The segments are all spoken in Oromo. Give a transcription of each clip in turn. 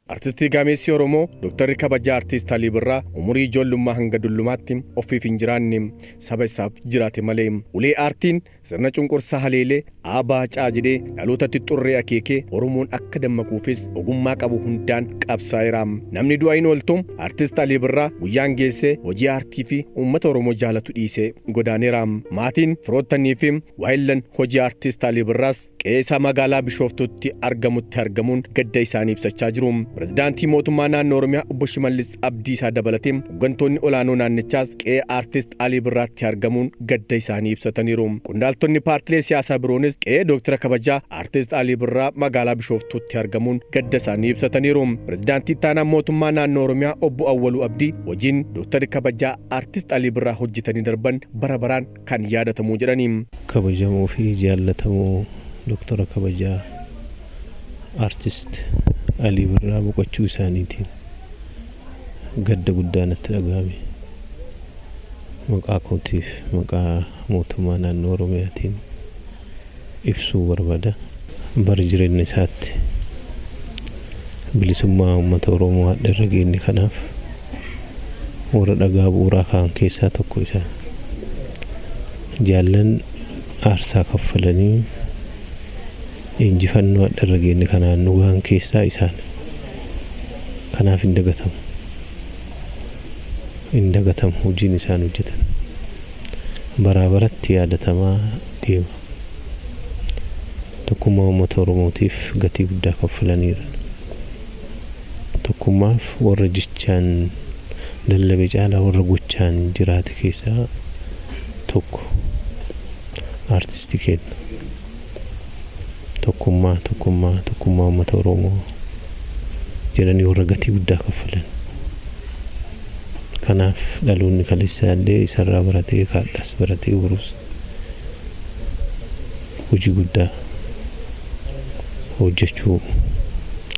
Artistii gameessi Oromoo Dooktarri kabajaa Artist Alii Birraa umurii ijoollummaa hanga dullumaatti ofiif hin jiraanne, saba isaaf jiraate malee. Ulee aartiin sirna cunqursaa haleelee aabaa caa jedhee dhalootatti xurree akeekee Oromoon akka dammaquufis ogummaa qabu hundaan qabsaa'eera. Namni du'a hin ooltu, Artist Alii Birraa guyyaan geessee hojii aartii fi uummata Oromoo jaalatu dhiisee godaaneera. Maatiin, firoottanii fi waayillan hojii Artist Alii Birraas qe'ee isaa magaalaa Bishooftuutti argamutti argamuun gadda isaanii ibsachaa jiru. Pirezidaantii mootummaa naannoo Oromiyaa Obbo Shimallis Abdiisaa dabalatee hooggantoonni olaanoo naannichaas qe'ee Artist Alii Birraatti argamuun gadda isaanii ibsataniiru. Qondaaltonni paartilee siyaasaa biroonis qe'ee Dooktara kabajaa Artist Alii Birraa magaalaa Bishooftuutti argamuun gadda isaanii ibsataniiru. Pirezidaantii ittaanaa mootummaa naannoo Oromiyaa Obbo Awwaluu Abdii hojiin Dooktarri kabajaa Artist Alii Birraa hojjetanii darban bara baraan kan yaadatamu jedhani. Kabajamoo fi jaallatamoo Dooktara kabajaa Artist Alii Birraa boqochuu isaaniitiin gadda guddaa natti dhagahame. Maqaa kootiif maqaa mootummaa naannoo Oromiyaatiin ibsuu barbaada. Bara jireenya isaatti bilisummaa uummata Oromoo hadha irra geenne kanaaf warra dhagaa bu'uuraa ka'an keessaa tokko isaan. Jaallan aarsaa kaffalanii injifannoo hadha irra geenne kanaan nu gahan keessaa isaan. Kanaaf hin dagatamu. Hin dagatamu hojiin isaan hojjetan. Baraa baratti yaadatamaa deema. Tokkummaa uummata Oromootiif gatii guddaa kaffalaniiru. Tokkummaaf warra jechaan lallabe caalaa warra gochaan jiraate keessaa tokko artistii keenya. Tokkummaa, tokkummaa, tokkummaa uummata Oromoo jedhanii warra gatii guddaa kaffalan. Kanaaf dhaloonni kaleessaa illee isarraa baratee, kaadhaas baratee, borus hojii guddaa hojjechuu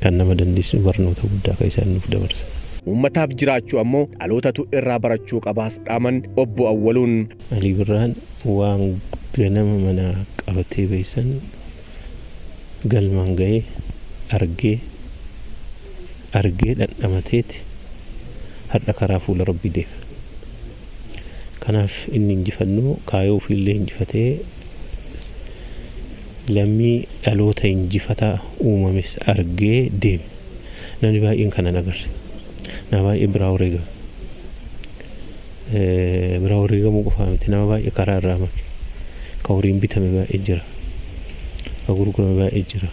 kan nama dandeessisu barnoota guddaa kan isaan nuuf dabarsan. Uummataaf jiraachuu ammoo dhalootatu irraa barachuu qabaas dhaaman Obbo Awwaluun. Alii Birraan waan ganama manaa qabatee beeysan galmaan ga'ee argee argee dhandhamateeti har'a karaa fuula Rabbii deema. Kanaaf inni injifannoo kaayoo ofiillee injifatee lammii dhaloota injifataa uumames argee deeme. Namni baay'een kana hin agarre. Nama baay'ee biraa wareegame. Biraa wareegamuu qofaa miti, nama baay'ee karaa irraa make. Ka horiin bitame baay'ee jira. Ka gurgurame baay'ee jira.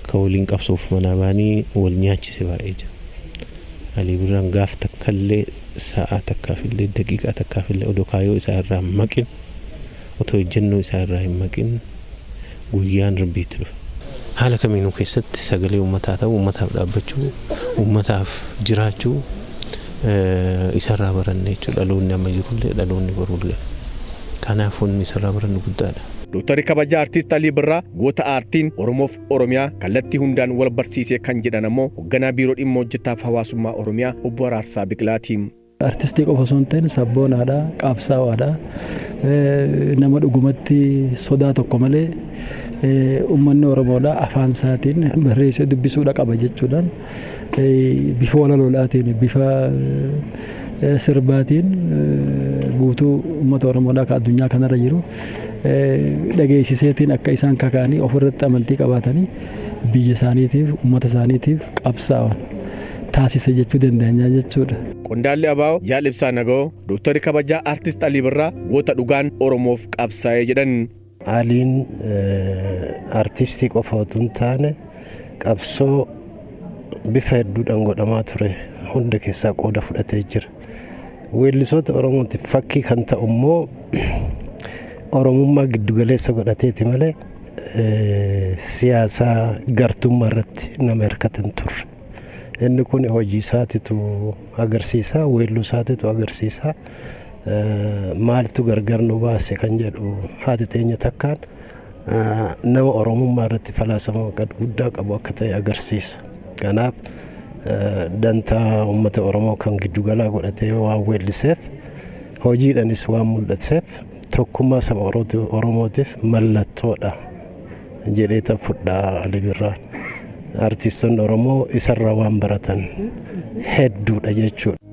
Ka waliin qabsoof manaa ba'anii wal nyaachise baay'ee jira. Alii Birraan gaaf takkallee, sa'aa takkaafillee, daqiiqaa takkaafillee odoo kaayoo isaa irraa hin maqin, otoo ejjennoo isaa irraa hin maqin guyyaan Rabbiitti dhufe. Haala kamiinuu keessatti sagalee uummataa ta'uu, uummataaf dhaabbachuu, uummataaf jiraachuu isarraa baranne jechuudha. Dhaloonni amma jirullee, dhaloonni borullee. Kanaaf wanni isarraa barannu guddaadha. Dooktarri kabajaa Artist Alii Birraa goota aartiin Oromoof Oromiyaa kallattii hundaan wal barsiisee kan jedhan ammoo hoogganaa biiroo dhimma hojjetaaf hawaasummaa Oromiyaa Obbo Araarsaa Biqilaati. Artistii qofa osoo hin ta'in sabboonaadha, qabsaa'aadha. Nama dhugumatti sodaa tokko malee uummanni Oromoodha afaan isaatiin barreessee dubbisuudha qaba jechuudhaan bifa walaloodhaatiin, bifa sirbaatiin guutuu uummata Oromoodhaa kan addunyaa kanarra jiru dhageessiseetiin akka isaan kakaanii ofirratti amantii qabaatanii biyya isaaniitiif, uummata isaaniitiif qabsaa'an taasise jechuu dandeenya jechuudha. Qondaalli ABO Jaal Ibsaa Naga'oo Dooktarri kabajaa Artist Alii Birraa goota dhugaan Oromoof qabsaa'ee jedhan. Aliin artistii qofa otoo hin taane qabsoo bifa hedduudhaan godhamaa ture hunda keessaa qooda fudhatee jira. Weellisoota Oromootiif fakkii kan ta'u immoo Oromummaa giddugaleessa godhateeti malee siyaasaa gartummaa irratti nama hirkate hin turre. Inni kun hojii isaatitu agarsiisa, weelluu isaatitu agarsiisa. Maaltu gargar nu baase kan jedhu haati teenya takkaan nama Oromummaa irratti falaasama guddaa qabu akka ta'e agarsiisa. Kanaaf dantaa uummata Oromoo kan giddugalaa godhatee waan weelliseef, hojiidhanis waan mul'ateef, tokkummaa saba Oromootiif mallattoodha jedhee tan fudhaa Ali Birraan. Artistoonni Oromoo isarraa waan baratan hedduudha jechuudha.